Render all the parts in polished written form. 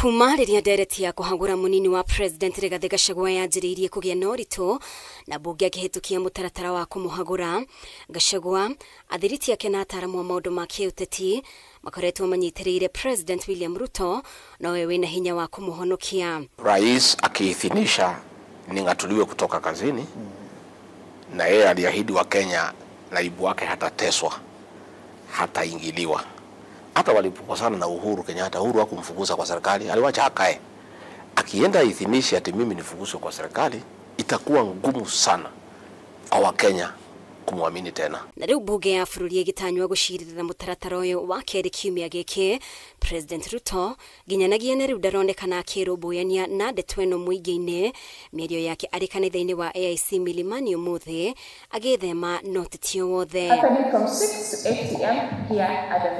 Kuma rĩrĩa ndereti ya kũhagũra mũnini wa President Rigathĩ Gachagua yanjĩrĩirie kũgĩa na ũritũ na mbunge akĩhĩtũkia mũtaratara wa kũmũhagũra, Gachagua, athiriti ake na ataaramu a maũndũ ma kĩũteti makoretwo manyitĩrĩire President William Ruto nowe wĩna hinya wa kũmũhonokia. Rais akiidhinisha ning'atuliwe kutoka kazini, na yeye aliahidi wa Kenya naibu wake hatateswa, hataingiliwa. Hata walipokosana na Uhuru Kenyatta, Uhuru hakumfukuza kwa serikali, aliwacha akae. Akienda idhinisha ati mimi nifukuzwe kwa serikali, itakuwa ngumu sana kwa Wakenya kumwamini tena. Na rĩu mbunge ya bũrũri ĩgĩtanywo gũcirithia mũtaratara ũyũ wa kerĩ kiumia gĩkĩ, President Ruto nginyanagia na rĩu ndaronekana akĩrũmbũyania na ndeto ĩno mũingĩ-inĩ. Mĩario yake arĩ kanitha-inĩ wa AIC Milimani ũmũthĩ agĩthema na ũteti o wothe.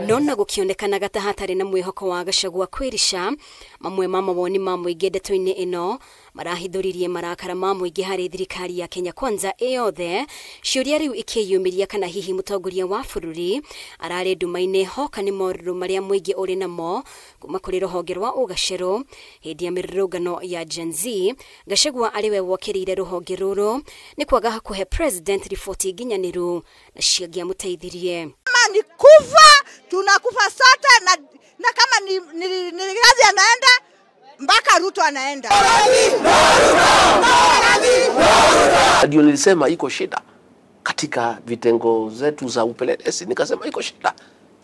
No na gũkĩonekanaga ta hatarĩ na mwĩhoko wa Gachagua kwĩrica, mamwe ma mawoni ma mũingĩ ndeto-inĩ ĩno marahithũririe marakara ma mũingĩ harĩ thirikari ya Kenya Kwanza ĩyothe. Ciũria rĩu ikĩyumĩria kana hihi mũtongoria wa bũrũri ararĩ nduma-inĩ hoka nĩ morũrũ marĩa mũingĩ ũrĩ namo kuma kũrĩ rũhonge rwa ũgacerũ hĩndĩ ya mĩrũrũngano ya Gen Z. Gachagua arĩ we wokĩrĩire rũhonge rũrũ nĩ kwaga kũhe President riboti nginyanĩru na ciangĩamũteithirie. Kama ni kufa tunakufa sote, na kama ni Rigathi anaenda mpaka Ruto anaenda. Ndio nilisema iko shida katika vitengo zetu za upelelezi, nikasema iko shida.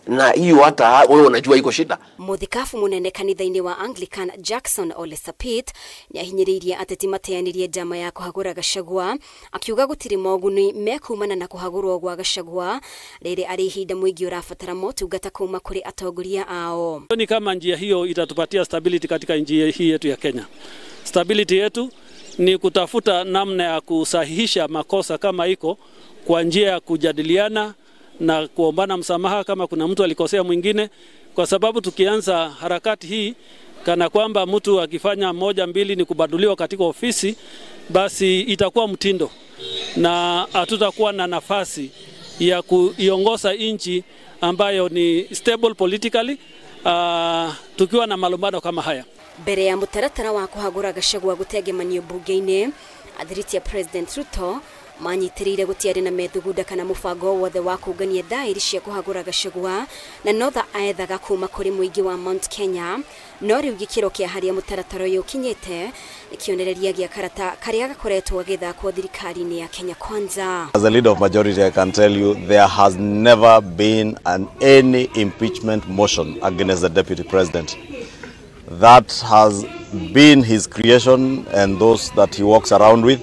Na hiyo hata wewe unajua iko shida. Muthikabu munene kanitha-inĩ wa Anglican Jackson Ole Sapit nĩahinyĩrĩirie ateti mateanĩrie njama ya kũhagũra Gachagua, akiuga gũtirĩ moguni mekumana na kũhagũrwo gwa Gachagua rĩrĩ arĩ ihinda mũingĩ ũrabatara motungata kuma kũrĩ atongoria ao. Ni kama njia hiyo itatupatia stability katika nchi hii yetu ya Kenya. Stability yetu ni kutafuta namna ya kusahihisha makosa kama iko kwa njia ya kujadiliana na kuombana msamaha kama kuna mtu alikosea mwingine, kwa sababu tukianza harakati hii kana kwamba mtu akifanya moja mbili ni kubaduliwa katika ofisi, basi itakuwa mtindo na hatutakuwa na nafasi ya kuiongoza nchi ambayo ni stable politically, tukiwa na malumbano kama haya. Mbere ya mũtaratara wa kũhagũra Gachagua gũtengemanio mbunge-inĩ, athiriti ya President Ruto manyitĩrĩire gũtiarĩ na methugunda kana mũbango wothe wa kũngania thaĩri cia kũhagũra Gachagua na notha aethaga kuma kũrĩ mũingĩ wa Mount Kenya. No rĩu gĩkĩro kĩa harĩa mũtaratara ũyũ ũkinyĩte nĩ kĩonereria gĩa karata karĩa gakoretwo gagĩthakwo thirikari-inĩ ya Kenya Kwanza. As a leader of majority, I can tell you there has never been any impeachment motion against the deputy president. That has been his creation and those that he walks around with.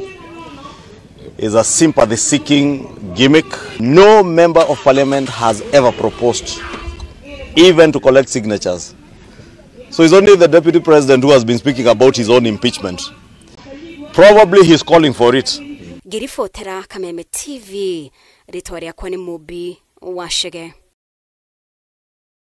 Is a sympathy-seeking gimmick. No member of parliament has ever proposed even to collect signatures. So it's only the deputy president who has been speaking about his own impeachment. Probably he's calling for it. Ngĩribotera Kameme TV, rĩtwa rĩakwa nĩ Mũmbi wa Chege.